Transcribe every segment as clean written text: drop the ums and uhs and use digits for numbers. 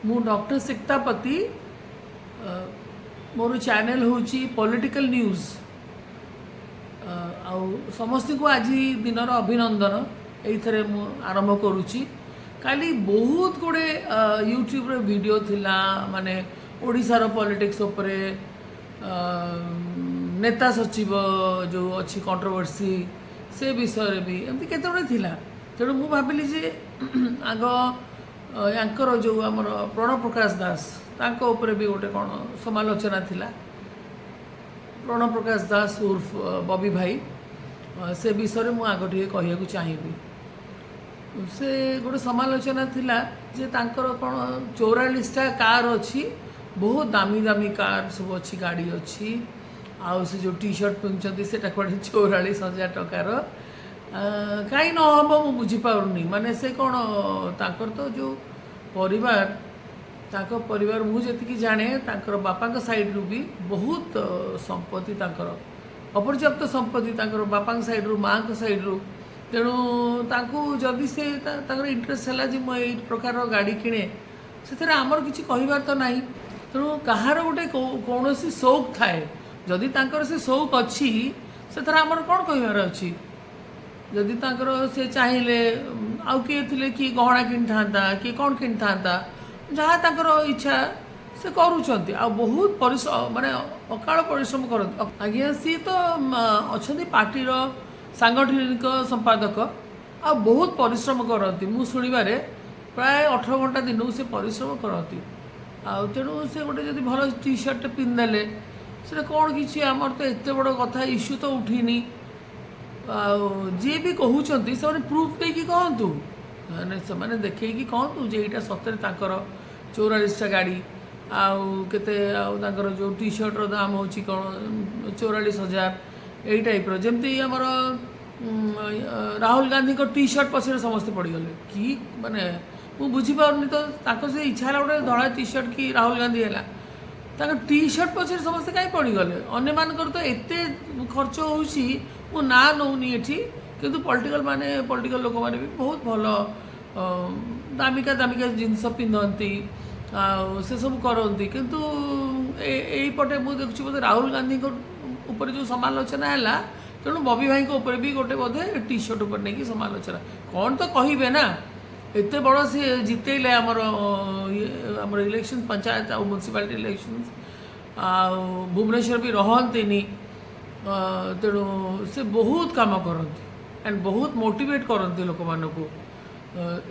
ମୁଁ ଡକ୍ଟର ସିକ୍ତା ପତି। ମୋର ଚ୍ୟାନେଲ୍ ହେଉଛି ପଲିଟିକାଲ ନ୍ୟୁଜ୍। ଆଉ ସମସ୍ତଙ୍କୁ ଆଜି ଦିନର ଅଭିନନ୍ଦନ। ଏଇଥିରେ ମୁଁ ଆରମ୍ଭ କରୁଛି। କାଲି ବହୁତ ଗୁଡ଼ିଏ ୟୁଟ୍ୟୁବରେ ଭିଡ଼ିଓ ଥିଲା, ମାନେ ଓଡ଼ିଶାର ପଲିଟିକ୍ସ ଉପରେ, ନେତା ସଚିବ ଯେଉଁ ଅଛି କଣ୍ଟ୍ରୋଭର୍ସି, ସେ ବିଷୟରେ ବି ଏମିତି କେତେ ଗୁଡ଼ିଏ ଥିଲା। ତେଣୁ ମୁଁ ଭାବିଲି ଯେ ଆଗ ୟାଙ୍କର ଯେଉଁ ଆମର ପ୍ରଣବ ପ୍ରକାଶ ଦାସ, ତାଙ୍କ ଉପରେ ବି ଗୋଟେ କ'ଣ ସମାଲୋଚନା ଥିଲା। ପ୍ରଣବ ପ୍ରକାଶ ଦାସ ଉର୍ଫ ବବି ଭାଇ, ସେ ବିଷୟରେ ମୁଁ ଆଗ ଟିକେ କହିବାକୁ ଚାହିଁବି। ସେ ଗୋଟେ ସମାଲୋଚନା ଥିଲା ଯେ ତାଙ୍କର କ'ଣ 44ଟା କାର୍ ଅଛି, ବହୁତ ଦାମୀ ଦାମୀ କାର୍ ସବୁ ଅଛି, ଗାଡ଼ି ଅଛି। ଆଉ ସେ ଯେଉଁ ଟି ସାର୍ଟ ପିନ୍ଧୁଛନ୍ତି, ସେଇଟା କୁଆଡ଼େ 44,000 ଟଙ୍କାର। କାହିଁ ନ ହେବ, ମୁଁ ବୁଝିପାରୁନି। ମାନେ ସେ କ'ଣ ତାଙ୍କର ତ ଯେଉଁ ପରିବାର, ତାଙ୍କ ପରିବାର ମୁଁ ଯେତିକି ଜାଣେ, ତାଙ୍କର ବାପାଙ୍କ ସାଇଡ଼ରୁ ବି ବହୁତ ସମ୍ପତ୍ତି, ତାଙ୍କର ଅପର୍ଯ୍ୟାପ୍ତ ସମ୍ପତ୍ତି ତାଙ୍କର ବାପାଙ୍କ ସାଇଡ଼ରୁ, ମାଆଙ୍କ ସାଇଡ଼ରୁ। ତେଣୁ ତାଙ୍କୁ ଯଦି ସେ ତାଙ୍କର ଇଣ୍ଟରେଷ୍ଟ ହେଲା ଯେ ମୁଁ ଏଇ ପ୍ରକାରର ଗାଡ଼ି କିଣେ, ସେଥିରେ ଆମର କିଛି କହିବାର ତ ନାହିଁ। ତେଣୁ କାହାର ଗୋଟେ କୌଣସି ସଉକ ଥାଏ, ଯଦି ତାଙ୍କର ସେ ସଉକ ଅଛି, ସେଥିରେ ଆମର କ'ଣ କହିବାର ଅଛି? ଯଦି ତାଙ୍କର ସେ ଚାହିଁଲେ, ଆଉ କିଏ ଥିଲେ କିଏ ଗହଣା କିଣିଥାନ୍ତା, କିଏ କ'ଣ କିଣିଥାନ୍ତା। ଯାହା ତାଙ୍କର ଇଚ୍ଛା ସେ କରୁଛନ୍ତି। ଆଉ ବହୁତ ପରିଶ୍ରମ, ମାନେ ଅକାଳ ପରିଶ୍ରମ କରନ୍ତି ଆଜ୍ଞା। ସିଏ ତ ଅଛନ୍ତି ପାର୍ଟିର ସାଙ୍ଗଠନିକ ସମ୍ପାଦକ ଆଉ ବହୁତ ପରିଶ୍ରମ କରନ୍ତି। ମୁଁ ଶୁଣିବାରେ ପ୍ରାୟ 18 ଘଣ୍ଟା ଦିନକୁ ସେ ପରିଶ୍ରମ କରନ୍ତି। ଆଉ ତେଣୁ ସେ ଗୋଟେ ଯଦି ଭଲ ଟି ସାର୍ଟଟେ ପିନ୍ଧିଦେଲେ, ସେଟା କ'ଣ କିଛି ଆମର ତ ଏତେ ବଡ଼ କଥା ଇସ୍ୟୁ ତ ଉଠିନି। ଆଉ ଯିଏ ବି କହୁଛନ୍ତି, ସେମାନେ ପ୍ରୁଫ୍ ଦେଇକି କହନ୍ତୁ, ମାନେ ସେମାନେ ଦେଖେଇକି କହନ୍ତୁ ଯେ ଏଇଟା ସତରେ ତାଙ୍କର 44ଟା ଗାଡ଼ି ଆଉ କେତେ, ଆଉ ତାଙ୍କର ଯେଉଁ ଟି ସାର୍ଟର ଦାମ ହେଉଛି କ'ଣ 44,000, ଏଇ ଟାଇପ୍ର। ଯେମିତି ଆମର ରାହୁଲ ଗାନ୍ଧୀଙ୍କ ଟି ସାର୍ଟ ପଛରେ ସମସ୍ତେ ପଡ଼ିଗଲେ କି, ମାନେ ମୁଁ ବୁଝିପାରୁନି ତ। ତାଙ୍କ ସେ ଇଚ୍ଛା ହେଲା ଗୋଟେ ଧଳା ଟି ସାର୍ଟ କି ରାହୁଲ ଗାନ୍ଧୀ ହେଲା, ତାଙ୍କ ଟି ସାର୍ଟ ପଛରେ ସମସ୍ତେ କାହିଁ ପଡ଼ିଗଲେ? ଅନ୍ୟମାନଙ୍କର ତ ଏତେ ଖର୍ଚ୍ଚ ହେଉଛି, ମୁଁ ନାଁ ନେଉନି ଏଠି, କିନ୍ତୁ ପଲିଟିକାଲ ମାନେ ପଲିଟିକାଲ ଲୋକମାନେ ବି ବହୁତ ଭଲ ଦାମିକା ଦାମିକା ଜିନିଷ ପିନ୍ଧନ୍ତି ଆଉ ସେସବୁ କରନ୍ତି। କିନ୍ତୁ ଏଇପଟେ ମୁଁ ଦେଖୁଛି ବୋଧେ ରାହୁଲ ଗାନ୍ଧୀଙ୍କ ଉପରେ ଯେଉଁ ସମାଲୋଚନା ହେଲା, ତେଣୁ ବବି ଭାଇଙ୍କ ଉପରେ ବି ଗୋଟେ ବୋଧେ ଟି ସାର୍ଟ ଉପରେ ନେଇକି ସମାଲୋଚନା। କ'ଣ ତ କହିବେ ନା, ଏତେ ବଡ଼ ସିଏ ଜିତେଇଲେ ଆମର ଇଏ, ଆମର ଇଲେକ୍ସନ୍, ପଞ୍ଚାୟତ ଆଉ ମ୍ୟୁନିସିପାଲିଟି ଇଲେକ୍ସନ୍, ଆଉ ଭୁବନେଶ୍ୱର ବି ରହନ୍ତିନି। ତେଣୁ ସେ ବହୁତ କାମ କରନ୍ତି ଆଣ୍ଡ ବହୁତ ମୋଟିଭେଟ୍ କରନ୍ତି ଲୋକମାନଙ୍କୁ।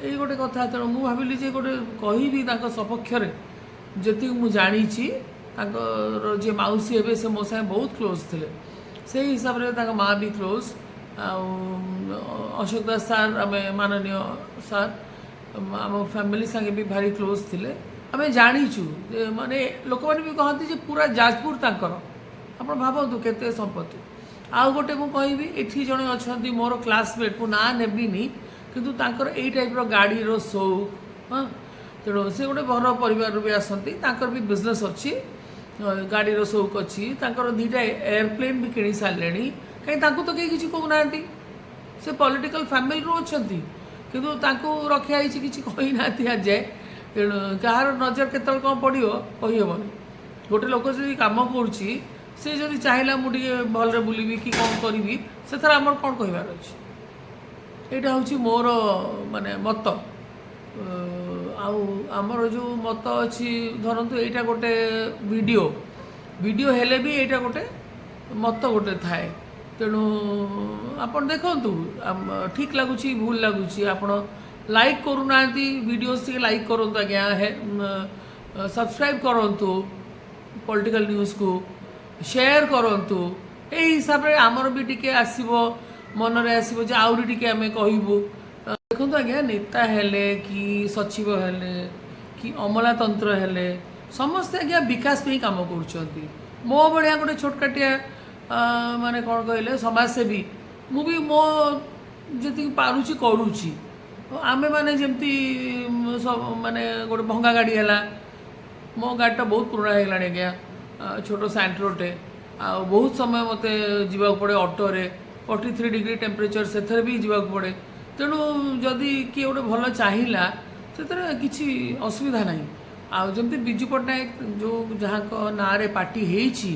ଏଇ ଗୋଟେ କଥା। ତେଣୁ ମୁଁ ଭାବିଲି ଯେ ଗୋଟେ କହିବି ତାଙ୍କ ସପକ୍ଷରେ, ଯେତିକି ମୁଁ ଜାଣିଛି। ତାଙ୍କର ଯିଏ ମାଉସୀ ହେବେ, ସେ ମୋ ସାଙ୍ଗେ ବହୁତ କ୍ଲୋଜ୍ ଥିଲେ, ସେଇ ହିସାବରେ ତାଙ୍କ ମା ବି କ୍ଲୋଜ୍। ଆଉ ଅଶୋକ ଦାସ ସାର୍, ଆମେ ମାନନୀୟ ସାର୍, ଆମ ଫ୍ୟାମିଲି ସାଙ୍ଗେ ବି ଭାରି କ୍ଲୋଜ୍ ଥିଲେ। ଆମେ ଜାଣିଛୁ ଯେ ମାନେ ଲୋକମାନେ ବି କହନ୍ତି ଯେ ପୁରା ଯାଜପୁର ତାଙ୍କର। ଆପଣ ଭାବନ୍ତୁ କେତେ ସମ୍ପତ୍ତି। ଆଉ ଗୋଟେ ମୁଁ କହିବି, ଏଠି ଜଣେ ଅଛନ୍ତି ମୋର କ୍ଲାସମେଟ୍, ମୁଁ ନାଁ ନେବିନି, କିନ୍ତୁ ତାଙ୍କର ଏଇ ଟାଇପ୍ର ଗାଡ଼ିର ସଉକ। ହଁ, ତେଣୁ ସେ ଗୋଟେ ଭଲ ପରିବାରରୁ ବି ଆସନ୍ତି, ତାଙ୍କର ବି ବିଜନେସ୍ ଅଛି, ଗାଡ଼ିର ସଉକ ଅଛି। ତାଙ୍କର 2ଟା ଏୟାରପ୍ଲେନ୍ ବି କିଣି ସାରିଲେଣି। କାହିଁ ତାଙ୍କୁ ତ କେହି କିଛି କହୁନାହାନ୍ତି? ସେ ପଲିଟିକାଲ ଫ୍ୟାମିଲିରୁ ଅଛନ୍ତି, କିନ୍ତୁ ତାଙ୍କୁ ରଖିଆ ହେଇଛି, କିଛି କହିନାହାନ୍ତି ଆଜିଯାଏ। ତେଣୁ କାହାର ନଜର କେତେବେଳେ କ'ଣ ପଡ଼ିବ କହିହେବନି। ଗୋଟେ ଲୋକ ଯଦି କାମ କରୁଛି, ସେ ଯଦି ଚାହିଁଲା ମୁଁ ଟିକେ ଭଲରେ ବୁଲିବି କି କ'ଣ କରିବି, ସେଥିରେ ଆମର କ'ଣ କହିବାର ଅଛି? ଏଇଟା ହେଉଛି ମୋର ମାନେ ମତ। ଆଉ ଆମର ଯେଉଁ ମତ ଅଛି, ଧରନ୍ତୁ ଏଇଟା ଗୋଟେ ଭିଡ଼ିଓ, ଭିଡ଼ିଓ ହେଲେ ବି ଏଇଟା ଗୋଟେ ମତ ଗୋଟେ ଥାଏ। ତେଣୁ ଆପଣ ଦେଖନ୍ତୁ, ଠିକ୍ ଲାଗୁଛି, ଭୁଲ ଲାଗୁଛି। ଆପଣ ଲାଇକ୍ କରୁନାହାନ୍ତି ଭିଡ଼ିଓସ୍, ଟିକେ ଲାଇକ୍ କରନ୍ତୁ ଆଜ୍ଞା, ସବସ୍କ୍ରାଇବ୍ କରନ୍ତୁ ପଲିଟିକାଲ ନ୍ୟୁଜ୍କୁ, ସେୟାର କରନ୍ତୁ। ଏଇ ହିସାବରେ ଆମର ବି ଟିକେ ଆସିବ, ମନରେ ଆସିବ ଯେ ଆହୁରି ଟିକେ ଆମେ କହିବୁ। ଦେଖନ୍ତୁ ଆଜ୍ଞା, ନେତା ହେଲେ କି ସଚିବ ହେଲେ କି ଅମଲାତନ୍ତ୍ର ହେଲେ, ସମସ୍ତେ ଆଜ୍ଞା ବିକାଶ ପାଇଁ କାମ କରୁଛନ୍ତି। ମୋ ଭଳିଆ ଗୋଟେ ଛୋଟକାଟିଆ ମାନେ କ'ଣ କହିଲେ ସମାଜସେବୀ, ମୁଁ ବି ମୋ ଯେତିକି ପାରୁଛି କରୁଛି। ଆମେମାନେ ଯେମିତି ସବୁ ମାନେ ଗୋଟେ ଭଙ୍ଗା ଗାଡ଼ି ହେଲା, ମୋ ଗାଡ଼ିଟା ବହୁତ ପୁରୁଣା ହେଇଗଲାଣି ଆଜ୍ଞା, ଛୋଟ ସାଣ୍ଟ୍ରୋଟେ। ଆଉ ବହୁତ ସମୟ ମୋତେ ଯିବାକୁ ପଡ଼େ ଅଟୋରେ, 43 ଡିଗ୍ରୀ ଟେମ୍ପରେଚର୍, ସେଥିରେ ବି ଯିବାକୁ ପଡ଼େ। ତେଣୁ ଯଦି କିଏ ଗୋଟେ ଭଲ ଚାହିଁଲା, ସେଥିରେ କିଛି ଅସୁବିଧା ନାହିଁ। ଆଉ ଯେମିତି ବିଜୁ ପଟ୍ଟନାୟକ ଯେଉଁ ଯାହାଙ୍କ ନାଁରେ ପାର୍ଟି ହେଇଛି,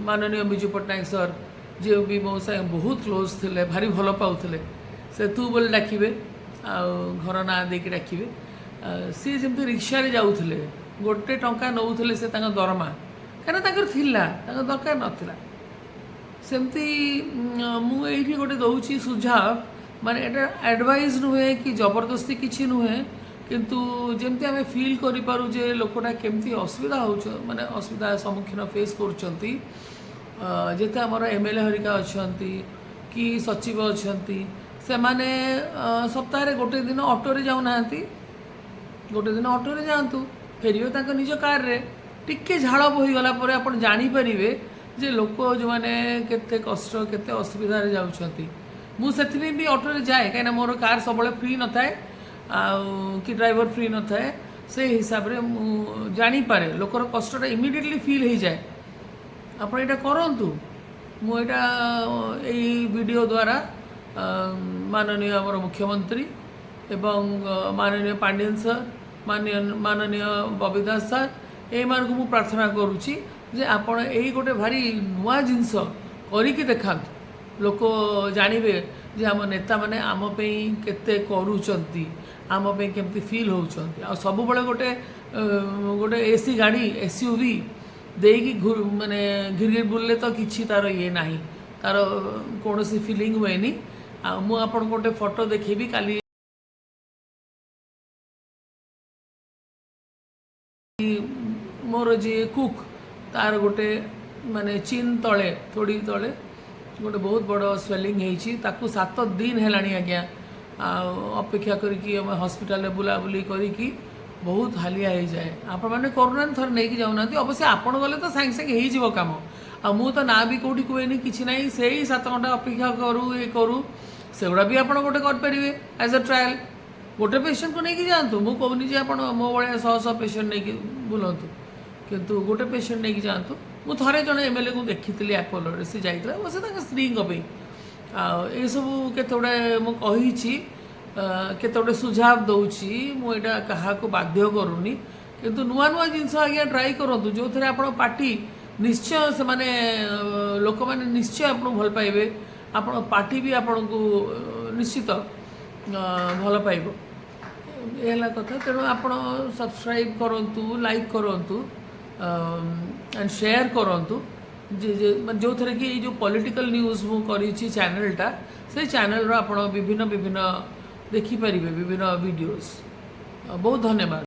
ମାନନୀୟ ବିଜୁ ପଟ୍ଟନାୟକ ସାର୍, ଯିଏ ବି ମୋ ସାଙ୍ଗେ ବହୁତ କ୍ଲୋଜ୍ ଥିଲେ, ଭାରି ଭଲ ପାଉଥିଲେ, ସେ ତୁ ବୋଲି ଡାକିବେ ଆଉ ଘର ନାଁ ଦେଇକି ଡାକିବେ। ସିଏ ଯେମିତି ରିକ୍ସାରେ ଯାଉଥିଲେ, 1 ଟଙ୍କା ନେଉଥିଲେ ସେ ତାଙ୍କ ଦରମା, କାହିଁକିନା ତାଙ୍କର ଥିଲା, ତାଙ୍କ ଦରକାର ନଥିଲା। ସେମିତି ମୁଁ ଏଇଠି ଗୋଟେ ଦେଉଛି ସୁଝାବ, ମାନେ ଏଇଟା ଆଡ଼ଭାଇସ୍ ନୁହେଁ କି ଜବରଦସ୍ତି କିଛି ନୁହେଁ, କିନ୍ତୁ ଯେମିତି ଆମେ ଫିଲ୍ କରିପାରୁ ଯେ ଲୋକଟା କେମିତି ଅସୁବିଧା ହେଉଛି, ମାନେ ଅସୁବିଧା ସମ୍ମୁଖୀନ ଫେସ୍ କରୁଛନ୍ତି। ଯେତେ ଆମର ଏମଏଲଏ ହରିକା ଅଛନ୍ତି କି ସଚିବ ଅଛନ୍ତି, ସେମାନେ ସପ୍ତାହରେ ଗୋଟେ ଦିନ ଅଟୋରେ ଯାଉନାହାନ୍ତି? ଗୋଟେ ଦିନ ଅଟୋରେ ଯାଆନ୍ତୁ, ଫେରିବେ ତାଙ୍କ ନିଜ କାରରେ। ଟିକେ ଝାଳ ବୋହିଗଲା ପରେ ଆପଣ ଜାଣିପାରିବେ ଯେ ଲୋକ ଯେଉଁମାନେ କେତେ କଷ୍ଟ, କେତେ ଅସୁବିଧାରେ ଯାଉଛନ୍ତି। ମୁଁ ସେଥିପାଇଁ ବି ଅଟୋରେ ଯାଏ, କାହିଁକିନା ମୋର କାର୍ ସବୁବେଳେ ଫ୍ରି ନଥାଏ ଆଉ କି ଡ୍ରାଇଭର ଫ୍ରି ନଥାଏ। ସେଇ ହିସାବରେ ମୁଁ ଜାଣିପାରେ, ଲୋକର କଷ୍ଟଟା ଇମିଡ଼ିଏଟଲି ଫିଲ୍ ହେଇଯାଏ। ଆପଣ ଏଇଟା କରନ୍ତୁ। ମୁଁ ଏଇଟା ଏଇ ଭିଡ଼ିଓ ଦ୍ୱାରା ମାନନୀୟ ଆମର ମୁଖ୍ୟମନ୍ତ୍ରୀ ଏବଂ ମାନନୀୟ ପାଣ୍ଡିଆନ ସାର୍, ମାନନୀୟ ବବି ଦାସ ସାର୍, ଏଇମାନଙ୍କୁ ମୁଁ ପ୍ରାର୍ଥନା କରୁଛି ଯେ ଆପଣ ଏଇ ଗୋଟେ ଭାରି ନୂଆ ଜିନିଷ କରିକି ଦେଖାନ୍ତୁ। ଲୋକ ଜାଣିବେ ଯେ ଆମ ନେତାମାନେ ଆମ ପାଇଁ କେତେ କରୁଛନ୍ତି, ଆମ ପାଇଁ କେମିତି ଫିଲ୍ ହେଉଛନ୍ତି। ଆଉ ସବୁବେଳେ ଗୋଟେ ଏସି ଗାଡ଼ି, ଏସୟୁଭି ଦେଇକି ମାନେ ଘିରି ଘିରି ବୁଲିଲେ ତ କିଛି ତାର ଇଏ ନାହିଁ, ତାର କୌଣସି ଫିଲିଂ ହୁଏନି। ଆଉ ମୁଁ ଆପଣଙ୍କୁ ଗୋଟେ ଫଟୋ ଦେଖେଇବି। କାଲି ମୋର ଯିଏ କୁକ୍, ତାର ଗୋଟେ ମାନେ ଚିନ୍ ତଳେ, ଥୋଡ଼ି ତଳେ ଗୋଟେ ବହୁତ ବଡ଼ ସ୍ୱେଲିଂ ହେଇଛି। ତାକୁ 7 ଦିନ ହେଲାଣି ଆଜ୍ଞା, ଆଉ ଅପେକ୍ଷା କରିକି ଆମେ ହସ୍ପିଟାଲରେ ବୁଲାବୁଲି କରିକି ବହୁତ ହାଲିଆ ହେଇଯାଏ। ଆପଣମାନେ କରୁନାହାନ୍ତି, ଥରେ ନେଇକି ଯାଉନାହାନ୍ତି? ଅବଶ୍ୟ ଆପଣ ଗଲେ ତ ସାଙ୍ଗେ ସାଙ୍ଗେ ହେଇଯିବ କାମ। ଆଉ ମୁଁ ତ ନାଁ ବି କେଉଁଠି କୁହେନି, କିଛି ନାହିଁ। ସେଇ 7 ଘଣ୍ଟା ଅପେକ୍ଷା କରୁ, ଇଏ କରୁ। ସେଗୁଡ଼ା ବି ଆପଣ ଗୋଟେ କରିପାରିବେ ଆଜ୍ ଅ ଟ୍ରାଏଲ୍। ଗୋଟେ ପେସେଣ୍ଟକୁ ନେଇକି ଯାଆନ୍ତୁ। ମୁଁ କହୁନି ଯେ ଆପଣ ମୋ ଭଳିଆ ଶହ ଶହ ପେସେଣ୍ଟ ନେଇକି ବୁଲନ୍ତୁ, କିନ୍ତୁ ଗୋଟେ ପେସେଣ୍ଟ ନେଇକି ଯାଆନ୍ତୁ। ମୁଁ ଥରେ ଜଣେ ଏମଏଲଏକୁ ଦେଖିଥିଲି ଆପୋଲୋରେ, ସେ ଯାଇଥିଲା ଅବଶ୍ୟ ତାଙ୍କ ସ୍ତ୍ରୀଙ୍କ ପାଇଁ। ଆଉ ଏସବୁ କେତେ ଗୁଡ଼ାଏ ମୁଁ କହିଛି, କେତେ ଗୁଡ଼ିଏ ସୁଝାବ ଦେଉଛି। ମୁଁ ଏଇଟା କାହାକୁ ବାଧ୍ୟ କରୁନି, କିନ୍ତୁ ନୂଆ ନୂଆ ଜିନିଷ ଆଜ୍ଞା ଟ୍ରାଏ କରନ୍ତୁ, ଯେଉଁଥିରେ ଆପଣ ପାର୍ଟି ନିଶ୍ଚୟ ସେମାନେ ଲୋକମାନେ ନିଶ୍ଚୟ ଆପଣଙ୍କୁ ଭଲ ପାଇବେ। ଆପଣ ପାର୍ଟି ବି ଆପଣଙ୍କୁ ନିଶ୍ଚିତ ଭଲ ପାଇବ। ଏ ହେଲା କଥା। ତେଣୁ ଆପଣ ସବସ୍କ୍ରାଇବ୍ କରନ୍ତୁ, ଲାଇକ୍ କରନ୍ତୁ ଆଣ୍ଡ ସେୟାର କରନ୍ତୁ ଯେ ମାନେ ଯେଉଁଥିରେ କି ଏଇ ଯେଉଁ ପଲିଟିକାଲ ନ୍ୟୁଜ୍ ମୁଁ କରିଛି ଚ୍ୟାନେଲଟା, ସେଇ ଚ୍ୟାନେଲର ଆପଣ ବିଭିନ୍ନ ବିଭିନ୍ନ ଦେଖିପାରିବେ, ବିଭିନ୍ନ ଭିଡ଼ିଓସ୍। ବହୁତ ଧନ୍ୟବାଦ।